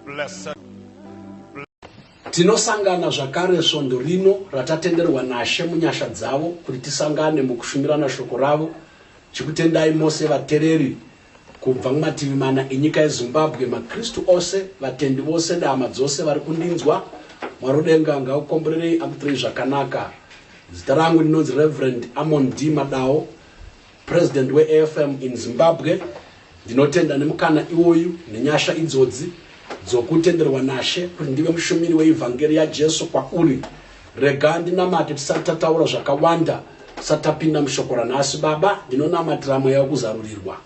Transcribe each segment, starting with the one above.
Blessed. Tinosangana zvakare svondo rino ratatenderwa naShe munyasha dzavo kuti tisangane mukushumirana shoko ravo. Chikutendai mose vatereri kubva mumativi mana enyika yeZimbabwe, maKristu ose, vatendi vose nehama dzose vari kundinzwa. Mwari wedenga ngaukomborerei akuitirei zvakanaka. Zita rangu ndinonzi Reverend Amon D Madawo, President weAFM in Zimbabwe. Ndinotenda nemukana iwoyu nenyasha idzodzi dzokutenderwa naShe kuti ndive mushumiri weivhangeri yaJesu kwauri. Rega ndinamate tisati tataura zvakawanda, tisati tapinda mushoko ranhasi. Baba, ndinonamatira mweya wekuzarurirwa,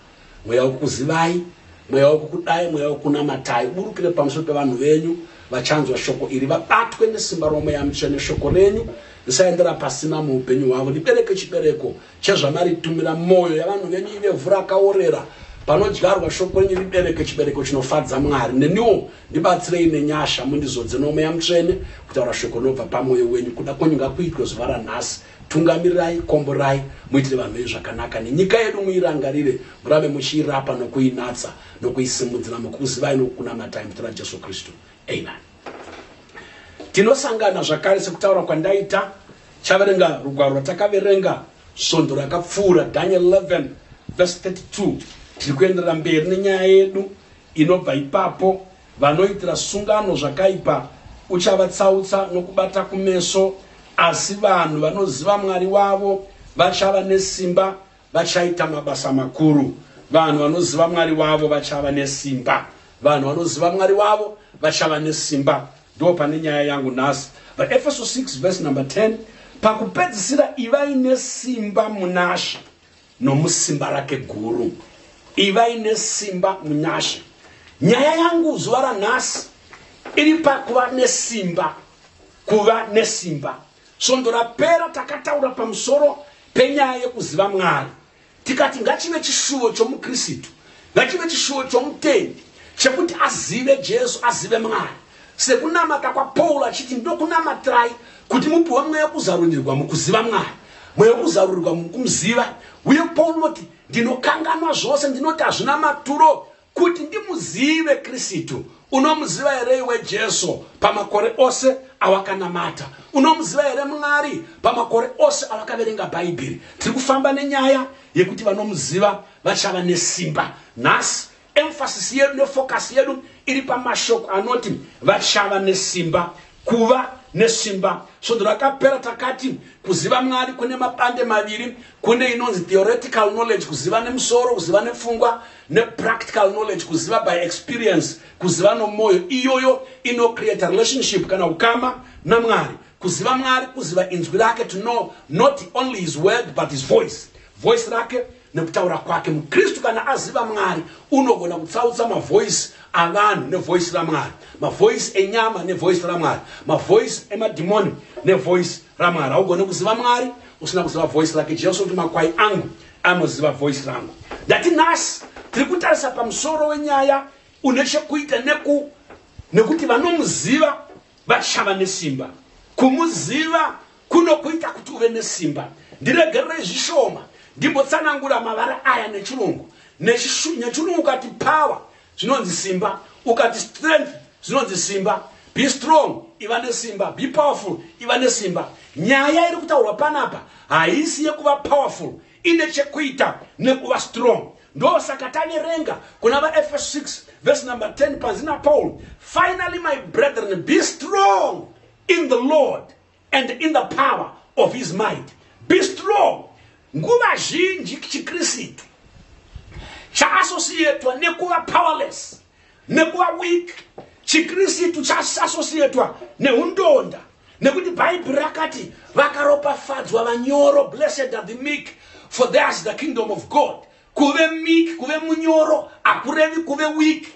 mweya wekukuzivai, mweya wekukudai, mweya wekunamatai. Uburukire pamusoro pevanhu venyu vachanzwa shoko iri, vabatwe nesimba romweya mutsvene. Shoko renyu risaendera pasina muupenyu hwavo, ribereke chibereko chezvamaritumira. Mwoyo yavanhu venyu ive vhu rakaorera panodyarwa shoko renyu, ribereke chibereko chinofadza Mwari. Neniwo ndibatsirei nenyasha, mundizodze nomweya mutsvene kutaura shoko rinobva pamwoyo wenyu. Kuda kwenyu ngakuitwe zuva ranhasi. Tungamirirai, komborai, muitire vanhu venyu zvakanaka, nenyika yedu muirangarire, murambe muchiirapa nokuinatsa nokuisimudzira mukuzivai nokukunamatai, muzita raJesu Kristu, amen. Tinosangana zvakare sekutaura kwandaita. Chaverenga rugwaro rwatakaverenga svondo rakapfuura, Daniel 11 verse 32. Tiri kuenderera mberi nenyaya yedu inobva ipapo. Vanoitira sungano zvakaipa uchavatsautsa nokubata kumeso, asi vanhu vanoziva Mwari wavo vachava nesimba, vachaita mabasa makuru. Vanhu vanoziva Mwari wavo vachava nesimba. Vanhu vanoziva Mwari wavo vachava nesimba. Ndo pane nyaya yangu nhasi. VaEfeso 6 verse number 10: pakupedzisira, ivai nesimba munaShe nomusimba rake guru. Ivai nesimba munaShe. Nyaya yangu zuva ranhasi iri pakuva nesimba, kuva nesimba. Svondo rapera takataura pamusoro penyaya yekuziva Mwari, tikati ngachive chishuvo chomuKristu, ngachive chishuvo chomutendi chekuti azive Jesu, azive Mwari, sekunamata kwaPaul achiti, "Ndokunamatirai kuti mupiwe mweya wekuzarurirwa mukuziva Mwari," mweya wekuzarurirwa mukumuziva. Uye Paul unoti, "Ndinokanganwa zvose, ndinoti hazvina maturo kuti ndimuzive Kristu." Unomuziva here iwe Jesu pamakore ose awakanamata? Unomuziva here Mwari pamakore ose awakaverenga Bhaibheri? Tiri kufamba nenyaya yekuti vanomuziva vachava nesimba. Nhasi emphasis yedu nefocus yedu iri pamashoko anoti vachava nesimba, kuva nesimba. Svondo rakapera takati kuziva Mwari kune mabande maviri. Kune inonzi theoretical knowledge, kuziva nemusoro, kuziva nepfungwa, nepractical knowledge, kuziva by experience, kuziva nomwoyo. Iyoyo inocreate relationship kana ukama naMwari. Kuziva Mwari kuziva inzwi rake, to know not only his word but his voice, voice rake nekutaura kwake. MuKristu kana aziva Mwari unogona kutsautsa mavoice avanhu nevoice raMwari, mavoice enyama nevoice raMwari, mavoice emadhimoni nevoice raMwari. Haugoni kuziva Mwari usina kuziva voice rake. Jesu kuti, "Makwai angu anoziva voice rangu." Ndati nhasi tiri kutarisa pamusoro wenyaya une chekuita nekuti vanomuziva vachava nesimba. Kumuziva kunokuita kuti uve nesimba. Ndiregererei zvishoma ndimbotsanangura mavara aya nechirungu. Nechirungu ukati power zvinonzi simba, ukati strength zvinonzi simba. Be strong, iva nesimba. Be powerful, iva nesimba. Nyaya iri kutaurwa panapa haisi yekuva powerful, ine chekuita nekuva strong. Ndosaka taverenga kuna vaEfeso 6 verse number 10, panzi naPaul, "Finally, my brethren, be strong in the Lord and in the power of his might." Be strong. Nguva zhinji chiKristu chaassociatwa nekuva powerless, nekuva weak. ChiKristu chaassociatwa neundonda, nekuti Bhaibheri rakati, "Vakaropafadzwa vanyoro," "Blessed are the meek, for theirs is the kingdom of God." Kuve meek, kuve munyoro, hakurevi kuve weak.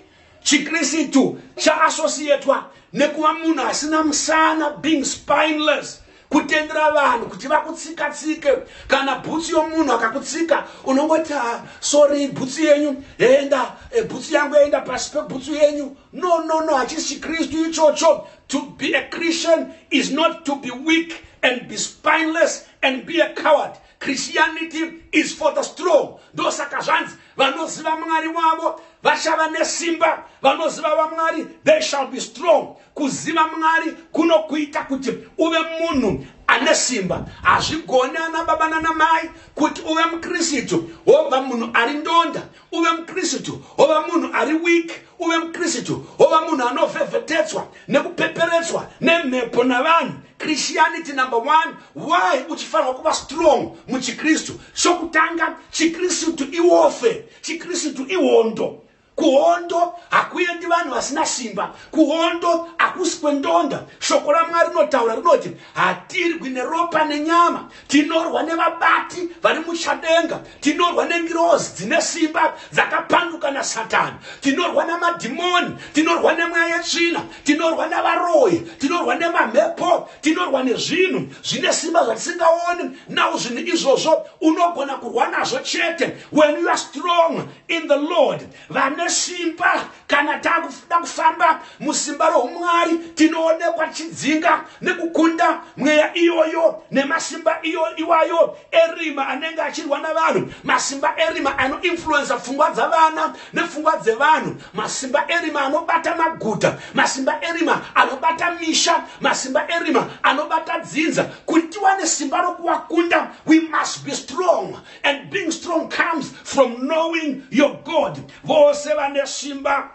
ChiKristu chaassociatwa nekuva munhu asina musana, being spineless, kutendera vanhu kuti vakutsika-tsike. Kana bhutsu yomunhu akakutsika unongoti, "Ah, sorry, bhutsu yenyu yaenda, bhutsu yangu yaenda pasi pebhutsu yenyu." No, no, no, hachisi chiKristu ichocho. To be a Christian is not to be weak and be spineless and be a coward. Christianity is for the strong. Ndosaka zvanzi vanoziva Mwari wavo vachava nesimba. Vanoziva vaMwari, they shall be strong. Kuziva Mwari kunokuita kuti uve munhu ane simba. Hazvigoni, ana baba nana mai, kuti uve muKristu wobva munhu ari ndonda, uve muKristu wova munhu ari weak, uve muKristu wova munhu anovhevhetetswa nekupeperetswa nemhepo navanhu. Christianity, number one, why uchifanirwa kuva strong muchiKristu? Chokutanga, chiKristu iwarfare, chiKristu ihondo. Kuhondo hakuendi vanhu vasina simba. Kuhondo hakusi kwendonda. Shoko raMwari rinotaura, rinoti hatirwi neropa nenyama. Tinorwa nevabati vari muchadenga. Tinorwa nengirozi dzine simba dzakapanduka naSatani. Tinorwa namadhimoni. Tinorwa nemweya yetsvina. Tinorwa navaroyi. Tinorwa nemamhepo. Tinorwa nezvinhu zvine simba zvatisingaoni. Nawo zvinhu izvozvo unogona kurwa nazvo chete when you are strong in the Lord. Vane simba, kana takuda kufamba musimba roumwari, tinoonekwa tichidzinga nekukunda mweya iyoyo nemasimba iyo iwayo erima anenge achirwa navanhu, masimba erima anoinfluensa pfungwa dzavana nepfungwa dzevanhu, masimba erima anobata maguta, masimba erima anobata misha, masimba erima anobata dzinza. Kuti tiwane simba rokuwakunda, we must be strong, and being strong comes from knowing your God. Vose vane simba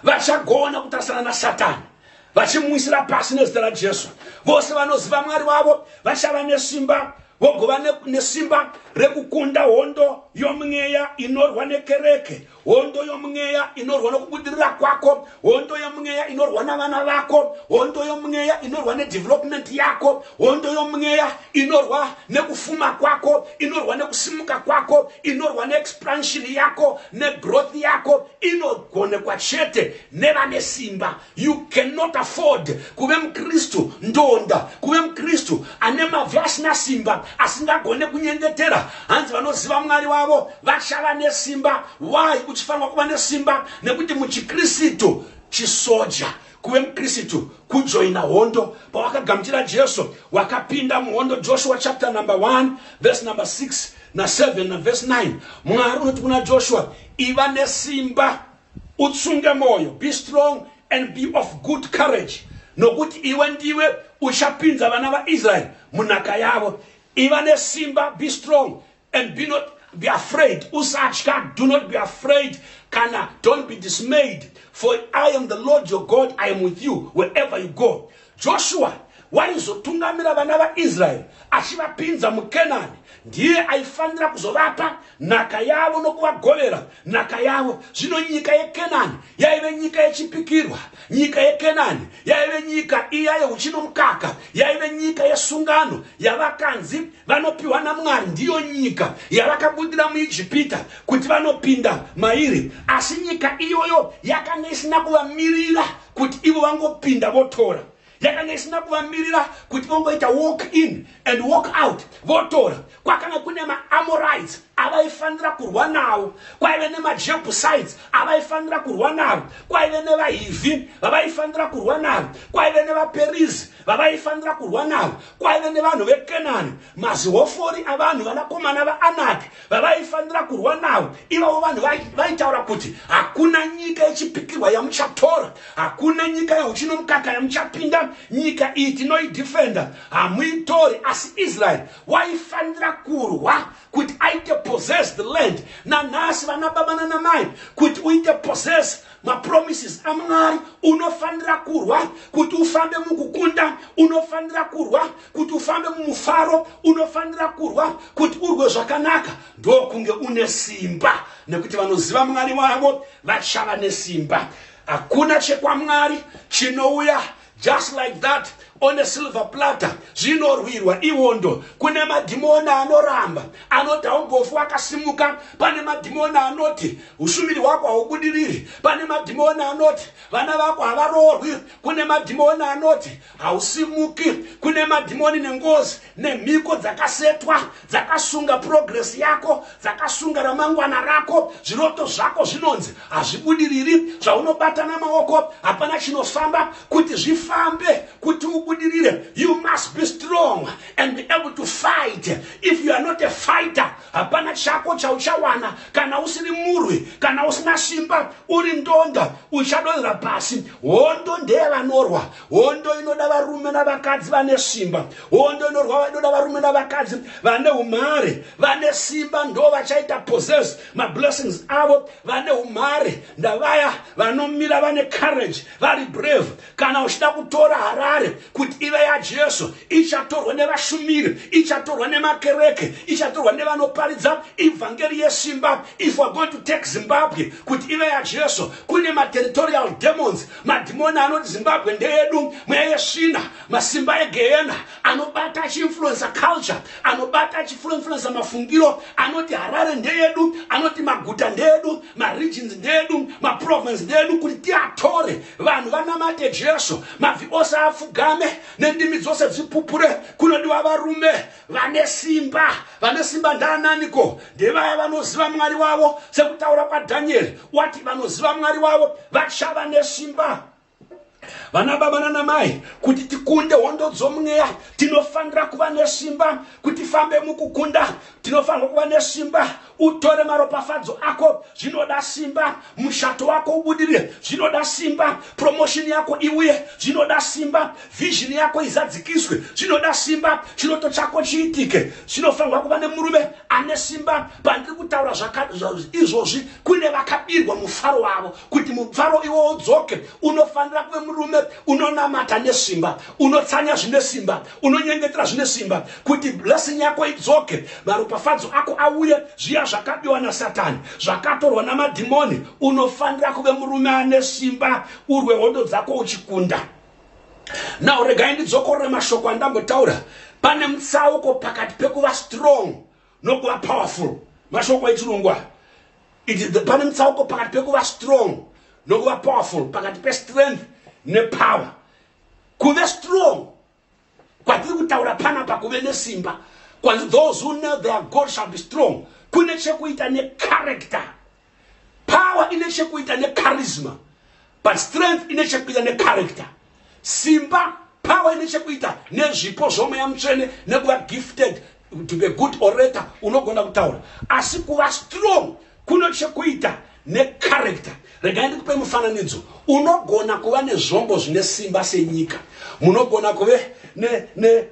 vachagona kutarisana naSatani vachimuwisira pasi nezita raJesu. Vose vanoziva Mwari wavo vachava nesimba, vogova nesimba rekukunda hondo yomweya inorwa nekereke, hondo yomweya inorwa nokubudirira kwako, hondo yomweya inorwa navana vako, hondo yomweya inorwa nedevelopment yako, hondo yomweya inorwa nekufuma kwako, inorwa nekusimuka kwako, inorwa neexpansion yako negrowth yako. Inogonekwa chete nevane simba. You cannot afford kuve muKristu ndonda, kuve muKristu ane mabvi asina simba, asingagone kunyengetera. Hanzi vanoziva Mwari wavo vachava nesimba. Why uchifanirwa kuva nesimba? Nekuti muchiKristu chisoja. Kuve muKristu kujoina hondo. Pawakagamuchira Jesu, wakapinda muhondo. Joshua chapter number 1, verse number 6 na7 naverse 9, Mwari unoti kuna Joshua, "Iva nesimba, utsunge mwoyo. Be strong and be of good courage, nokuti iwe ndiwe uchapinza vana vaIsraeri munhaka yavo." Iva nesimba, be strong and be not be afraid. Usatya, do not be afraid kana don't be dismayed, for I am the Lord your God, I am with you wherever you go. Joshua waizotungamira vana vaIsraeri achivapinza muKenani. Ndiye aifanira kuzovapa nhaka yavo nokuvagovera nhaka yavo. Zvino nyika yeKenani yaive nyika yechipikirwa. Nyika yeKenani yaive nyika iya yeuchi nomukaka, yaive nyika yesungano yavakanzi vanopiwa naMwari. Ndiyo nyika yavakabudira muIjipita kuti vanopinda mairi. Asi nyika iyoyo yakanga isina kuvamirira kuti ivo vangopinda votora. Yakanga isina kuvamirira kuti vongoita walk in and walk out votora. Kwakanga kune maAmorites avaifanira kurwa navo, kwaive nemaJebusites avaifanira kurwa navo, kwaive nevaHivhi vavaifanira kurwa navo, kwaive nevaPerizi vavaifanira kurwa navo, kwaive nevanhu veKenani, mazihofori avanhu, vanakomana vaAnaki vavaifanira kurwa navo. Ivavo vanhu vaitaura kuti hakuna nyika yechipikirwa yamuchatora, hakuna nyika yeuchi nomukaka yamuchapinda. Nyika iyi tinoidefenda, hamuitori. Asi Israeri waifanira kurwa kuti aite possess the land. Nanhasi, vana baba nanamai, kuti uite possess mapromises aMwari, unofanira kurwa. Kuti ufambe mukukunda, unofanira kurwa. Kuti ufambe mumufaro, unofanira kurwa. Kuti urwe zvakanaka, ndokunge une simba, nekuti vanoziva Mwari wavo vachava nesimba. Hakuna chekwaMwari chinouya just like that on a silver platter. Zvinorwirwa, ihondo. Kune madhimoni anoramba, anoti haumbofi wakasimuka. Pane madhimoni anoti ushumiri hwako haubudiriri. Pane madhimoni anoti vana vako havaroorwi. Kune madhimoni anoti hausimuki. Kune madhimoni nengozi nemhiko dzakasetwa, dzakasunga progress yako, dzakasunga ramangwana rako. Zviroto zvako zvinonzi hazvibudiriri. Zvaunobata namaoko hapana chinofamba. Kuti zvifambe, kuti ubudirire. ubudirire, you must be strong and be able to fight. If you are not a fighter, hapana chako chauchawana. Kana usiri murwi, kana usina simba, uri ndonda, uchadonhera pasi. Hondo ndeyevanorwa. Hondo inoda varume navakadzi vane simba. Hondo inorwa inoda varume navakadzi vane umhare, vane simba. Ndo vachaita possess mablessings avo. Vane umhare ndavaya vanomira vane courage, vari brave. Kana uchida kutora Harare kuti ive yaJesu, ichatorwa nevashumiri, ichatorwa nemakereke, ichatorwa nevanoparidza ivhangeri yesimba. If we are going to take Zimbabwe kuti ive yaJesu, kune materritorial demons, madhimoni anoti Zimbabwe ndeyedu, mweya yesvina, masimba egehena anobata achiinfluensa culture, anobata achiinfluensa mafungiro, anoti Harare ndeyedu, anoti maguta ndeyedu, maregions ndeyedu, maprovince ndeyedu. Kuti tiatore, vanhu vanamate Jesu, mabvi ose apfugame nendimi dzose dzipupure, kunodiwa varume vane simba. Vane simba ndaananiko? Ndevaya vanoziva Mwari wavo, sekutaura kwaDhanieri wati vanoziva Mwari wavo vachava nesimba. Vana baba nanamai, kuti tikunde hondo dzomweya, tinofanira kuva nesimba. Kuti tifambe mukukunda, tinofanirwa kuva nesimba. Utore maropafadzo ako, zvinoda simba. Mushato wako ubudirire, zvinoda simba. Promotion yako iuye, zvinoda simba. Vision yako izadzikiswe, zvinoda simba. Chiroto chako chiitike, zvinofanirwa kuva nemurume ane simba. Pandiri kutaura izvozvi, kune vakabirwa mufaro wavo. Kuti mufaro iwo udzoke, unofanira kuve murume unonamata nesimba, unotsanya zvine simba, unonyengetera zvine simba, kuti blessing yako idzoke, maropafadzo ako auye, zviya zvakabiwa naSatani, zvakatorwa namadhimoni. Unofanira kuve murume ane simba, urwe hondo dzako uchikunda. Now regai ndidzokorore mashoko andambotaura. Pane mutsauko pakati pekuva strong nokuva powerful. Mashoko echirungu aya. Pane mutsauko pakati pekuva strong nokuva powerful, pakati pestrength nepower. Kuve strong kwatiri kutaura panapa, kuve nesimba kwanzi "Those who know their God shall be strong", kune chekuita necharacter. Power ine chekuita necharisma, but strength ine chekuita necharacter. Simba, power ine chekuita nezvipo zvomweya mutsvene, nekuva gifted to be a good orator, unogona kutaura. Asi kuva strong kuno chekuita necharacter. Regai ndikupe mufananidzo. Unogona kuva nezvombo zvine simba senyika, munogona kuve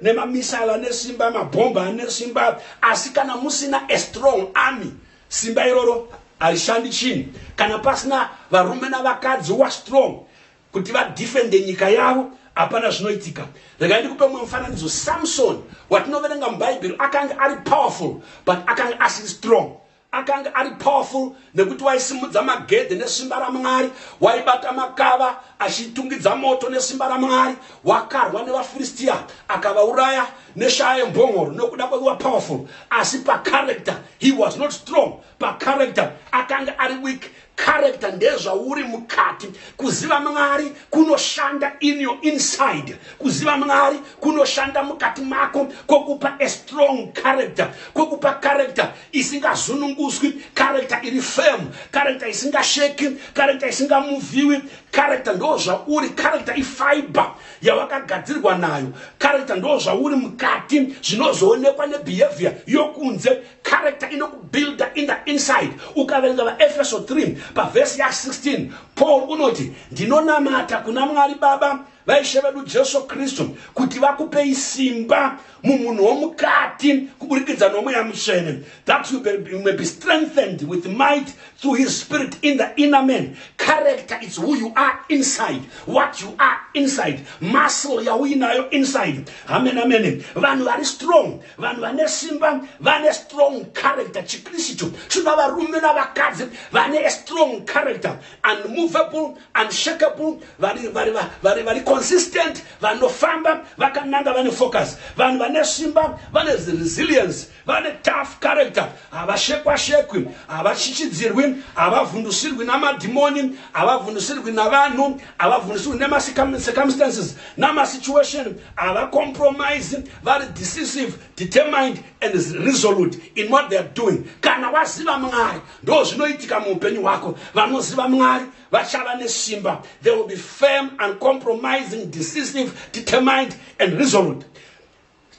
nemamisala ane simba, mabhomba ane simba, asi kana musina a strong army, simba iroro harishandi chinhu. Kana pasina varume navakadzi wa strong kuti vadefende nyika yavo, hapana zvinoitika. Regai ndikupe mumwe mufananidzo. Samson watinoverenga mubhaibheri akanga ari powerful, but akanga asiri strong. Akanga ari powerful nekuti waisimudza magedhe nesimba raMwari, waibata makava achitungidza moto nesimba raMwari, wakarwa nevaFiristiya akavauraya neshaya yembongoro nokuda kwekuva powerful. Asi pacharacter he was not strong. Pacharacter akanga ari weak. Character ndezvauri mukati. Kuziva Mwari kunoshanda in your inside. Kuziva Mwari kunoshanda mukati mako, kwokupa a strong character, kwokupa character isingazununguswi, character iri firm, character isingasheki, character isingamuvhiwi. Character ndo zvauri. Character ifiber yawakagadzirwa nayo. Character ndo zvauri mukati, zvinozoonekwa nebehavior yokunze. Character inokubuilda in the inside. Ukaverenga vaEfeso 3 pavhesi ya16, Paul unoti, "Ndinonamata kuna Mwari Baba vaIshe vedu Jesu Kristu kuti vakupei simba mumunhu womukati kuburikidza noMweya Mutsvene, that you may be strengthened with might through his Spirit in the inner man." Character is who you are inside, what you are inside, muscle yauinayo inside. Amen, amen. Vanhu vari strong, vanhu vane simba, vane strong character. ChiKristu chinoda varume navakadzi vane a strong character, unmovable, unshakable, vari consistent, vanofamba vakananga, vane focus. Vanhu vane simba vane resilience, vane tough character, havashekwa shekwi, havachichidzirwi, havavhundusirwi namadhimoni, havavhundusirwi navanhu, havavhundusirwi nemacircumstances, namasituation, havacompromise, vari decisive, determined and resolute in what they are doing. Kana waziva Mwari, ndo zvinoitika muupenyu hwako. Vanoziva Mwari vachava nesimba. They will be firm, uncompromising, decisive, determined and resolute.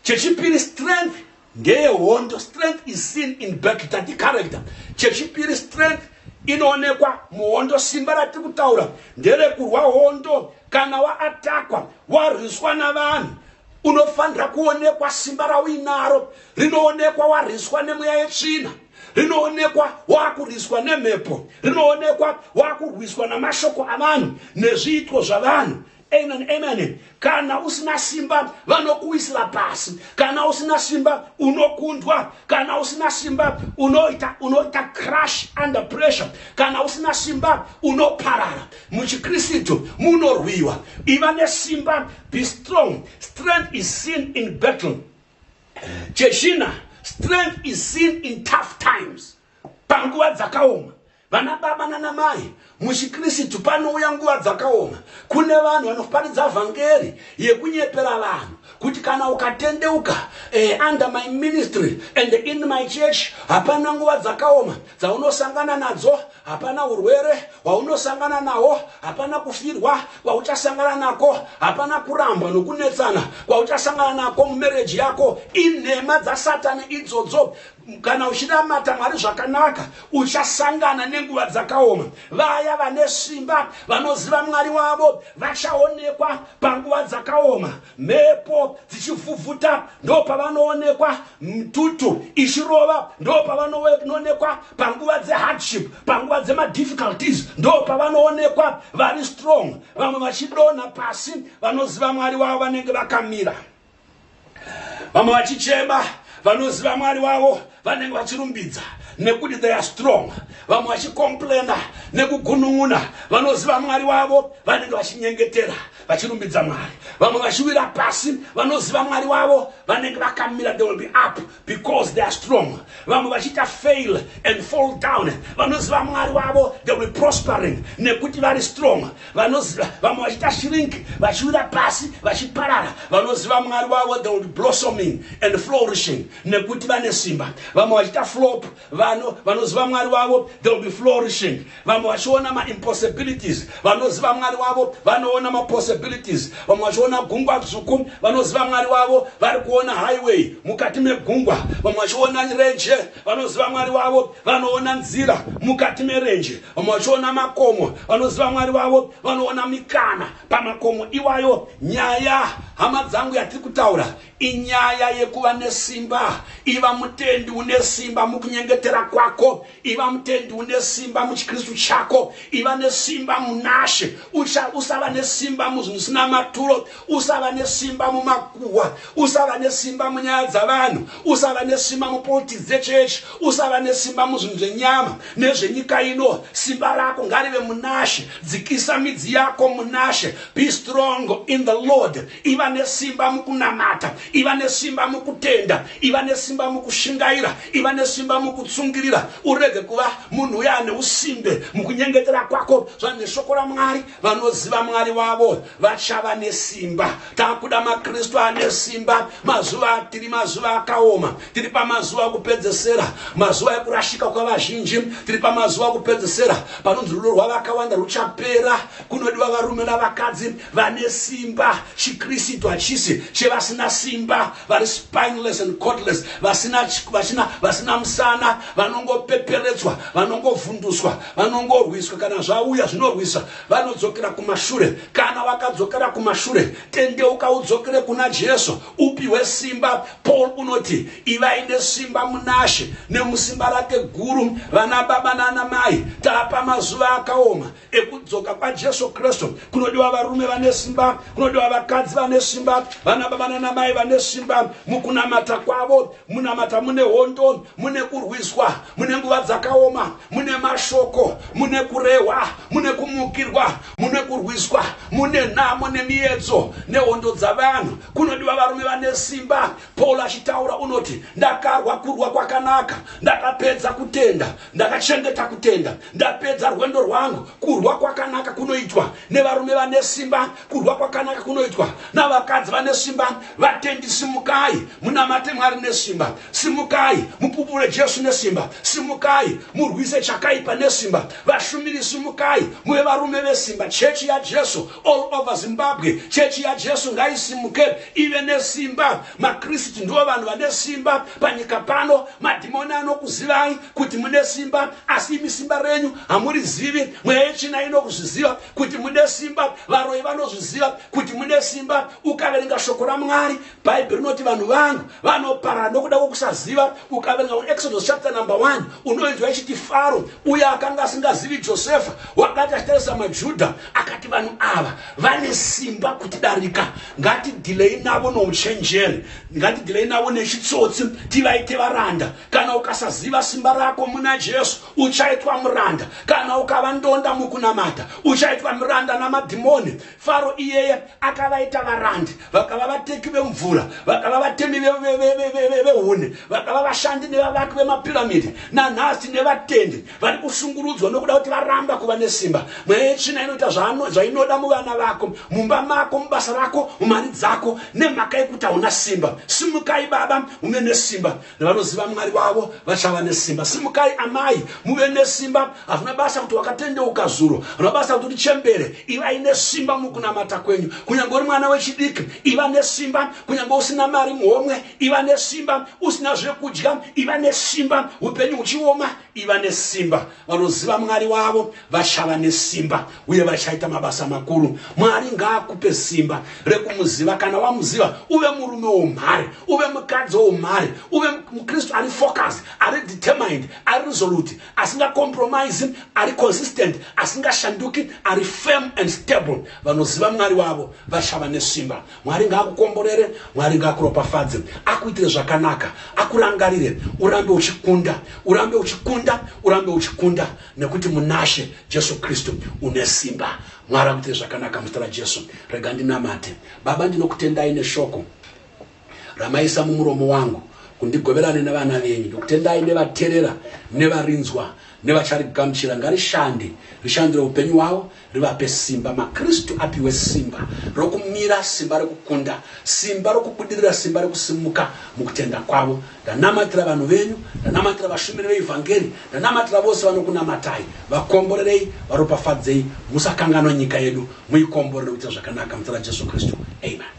Chechipiri, strength ndeyehondo. Strength is seen in battle. Tati character. Chechipiri, strength inoonekwa muhondo. Simba ratiri kutaura nderekurwa hondo. Kana waattackwa, warwiswa navanhu, unofanira kuonekwa simba rauinaro. Rinoonekwa warwiswa nemweya yetsvina, rinoonekwa waakurwiswa nemhepo, rinoonekwa waakurwiswa namashoko avanhu nezviitwo zvavanhu. Amen, amen. Kana usina simba, vanokuwisira pasi. Kana usina simba, unokundwa. Kana usina simba, unoita crash under pressure. Kana usina simba, unoparara. Muchikristu munorwiwa. Iva nesimba. Be strong. Strength is seen in battle. Chechina, strength is seen in tough times, panguva dzakaoma. Vana baba nanamai, muchikristu panouya nguva dzakaoma. Kune vanhu vanoparidza vhangeri yekunyepera vanhu kuti kana ukatendeuka, under my ministry and in my church, hapana nguva dzakaoma dzaunosangana nadzo, hapana urwere hwaunosangana nahwo, hapana kufirwa kwauchasangana nako, hapana kurambwa nokunetsana kwauchasangana nako mumarriage yako. Inhema dzasatani idzodzo. Kana uchinamata Mwari zvakanaka, uchasangana nenguva dzakaoma. Vaya vane simba, vanoziva Mwari wavo, vachaonekwa panguva dzakaoma. Mhepo dzichivhuvhuta, ndo pavanoonekwa. Mitutu ichirova, ndo pavanoonekwa. Panguva dzehardship, panguva dzemadifficulties, ndo pavanoonekwa vari strong. Vamwe vachidonha pasi, vanoziva Mwari wavo vanenge vakamira. Vamwe vachichema, vanoziva Mwari wavo vanenge vachirumbidza nekuti they are strong. Vamwe vachicomplaina nekugunun'una, vanoziva Mwari wavo vanenge vachinyengetera, vachirumbidza Mwari. Vamwe vachiwira pasi, vanoziva Mwari wavo vanenge vakamira. They will be up because they are strong. Vamwe vachiita fail and fall down, vanoziva Mwari wavo, they will be prospering nekuti vari strong. Vanoziva, vamwe vachiita shrink, vachiwira pasi, vachiparara, vanoziva Mwari wavo, they will be blossoming and flourishing nekuti vane simba. Vamwe vachiita flop, vanoziva Mwari wavo, they will be flourishing. Vamwe vachiona maimpossibilities, vanoziva Mwari wavo vanoona mapossibilities. Vamwe vachiona gungwa dzvuku, vanoziva Mwari wavo vari kuona highway mukati megungwa. Vamwe vachiona renje, vanoziva Mwari wavo vanoona nzira mukati merenje. Vamwe vachiona makomo, vanoziva Mwari wavo vanoona mikana pamakomo iwayo. Nyaya, hama dzangu, yatiri kutaura inyaya yekuva nesimba. Iva mutendi une simba mukunyengetera kwako. Iva mutendi une simba muchikristu chako. Iva nesimba munashe. Usava nesimba muzvinhu zvisina maturo. Usava nesimba mumakuhwa. Usava nesimba munyaya dzavanhu. Usava nesimba mupolitics dzechechi. Usava nesimba muzvinhu zvenyama nezvenyika ino. Simba rako ngarive munashe. Dzikisa midzi yako munashe. Be strong in the Lord. Iva nesimba mukunamata. Iva nesimba mukutenda. Iva nesimba mukushingaira. Iva nesimba mukutsungirira. Urege kuva munhu uya ane usimbe mukunyengetera kwako. Zva neshoko raMwari, vanoziva Mwari wavo vachava nesimba. Takuda makristu ane simba. Mazuva atiri mazuva akaoma. Tiri pamazuva ekupedzesera, mazuva ekurashika kwavazhinji. Tiri pamazuva ekupedzesera panonzi rudo rwavakawanda ruchapera. Kunodiwa varume navakadzi vane simba. Chikristu hachisi chevasina simba, vari spineless and cordless, vasina musana, vanongopeperetswa, vanongovhunduswa, vanongorwiswa. Kana zvauya zvinorwisa, vanodzokera kumashure. Kana wakadzokera kumashure, tendeuka, udzokere kuna Jesu, upiwe simba. Paul unoti, "Ivai nesimba munashe nemusimba rake guru." Vana baba nana mai, tapa mazuva akaoma ekudzoka kwaJesu Kristu. Kunodiwa varume vane simba, kunodiwa vakadzi vane simba, vana baba nana mai vane simba mukunamata kwavo. Munamata mune hondo, mune kurwiswa, mune nguva dzakaoma, mune mashoko, mune kurehwa, mune kumukirwa, mune kurwiswa, mune nhamo nemiedzo nehondo dzavanhu. Kunodiwa varume vane simba. Paul achitaura unoti, "Ndakarwa kurwa kwakanaka, ndakapedza kutenda, ndakachengeta kutenda, ndapedza rwendo rwangu." Kurwa kwakanaka kunoitwa nevarume vane simba. Kurwa kwakanaka kunoitwa navakadzi vane simba. Vatendi, simukai munamate Mwari nesimba. Simukai mupupure Jesu nesimba. nesimba. Simukai murwise chakaipa nesimba. Vashumiri simukai muve varume vesimba. Chechi yaJesu all over Zimbabwe, chechi yaJesu ngaisimuke ive nesimba. MaKristu ndivo vanhu vane simba panyika pano. Madhimoni anokuzivai kuti mune simba, asi imi simba renyu hamurizivi. Mweya yetsvina inokuzviziva kuti mune simba, varoyi vanozviziva kuti mune simba. Ukaverenga shoko raMwari, Bhaibheri rinoti vanhu vangu vanoparara nokuda kwokusaziva. Ukaverenga kuExodus chapter number 1, unoinzwa ichiti Faro uye akanga asingazivi Josefa wakati achitarisa maJudha akati, vanhu ava vane simba kutidarika, ngatidhilei navo nouchenjeri, ngatidhilei navo nechitsotsi, tivaite varanda. Kana ukasaziva simba rako muna Jesu, uchaitwa muranda. Kana ukava ndonda mukunamata, uchaitwa muranda namadhimoni. Faro iyeye akavaita varandi, vakava vateki vemvura, vakava vatemi vehuni, vakava vashandi nevavaki vemapiramidhi. Nanhasi nevatendi vari kushungurudzwa nokuda kuti varamba kuva nesimba. Mweya yetsvina inoita zvainoda muvana vako, mumba mako, mubasa rako, mumari dzako, nemhaka yekuti hauna simba. Simukai baba, muve nesimba. Nevanoziva Mwari wavo vachava nesimba. Simukai amai, muve nesimba. Hazvina basa kuti wakatendeuka zuro, hazvina basa kuti uri chembere, ivai nesimba mukunamata kwenyu. Kunyange uri mwana wechidiki, iva nesimba. Kunyange usina mari muhomwe, iva nesimba. Usina zvekudya, iva nesimba. Upenyu huchioma, iva nesimba. Vanoziva Mwari wavo vachava nesimba uye vachaita mabasa makuru. Mwari ngaakupe simba rekumuziva. Kana wamuziva, uve murume womhare, uve mukadzi womhare, uve muKristu ari focus, ari determined, ari resolute, asingacompromise, ari consistent, asingashanduki, ari firm and stable. Vanoziva Mwari wavo vachava nesimba. Mwari ngaakukomborere, Mwari ngaakuropafadze, akuitire zvakanaka, akurangarire, urambe uchikunda, urambe uchikunda, urambe uchikunda, nekuti munaShe Jesu Kristu une simba. Mwari akuitire zvakanaka muzita raJesu. Rega ndinamate. Baba, ndinokutendai neshoko ramaisa mumuromo wangu kundigoverane nevana venyu. Ndokutendai nevaterera, nevarinzwa, nevacharigamuchira. Ngarishande, rishandire upenyu hwavo, rivape simba. MaKristu apiwe simba rokumira, simba rekukunda, simba rokubudirira, simba rekusimuka mukutenda kwavo. Ndanamatira vanhu venyu, ndanamatira vashumiri veivhangeri, ndanamatira vose vanokunamatai. Vakomborerei, varopafadzei, musakanganwa nyika yedu, muikomborere kuitira zvakanaka muzita raJesu Kristu. Amen.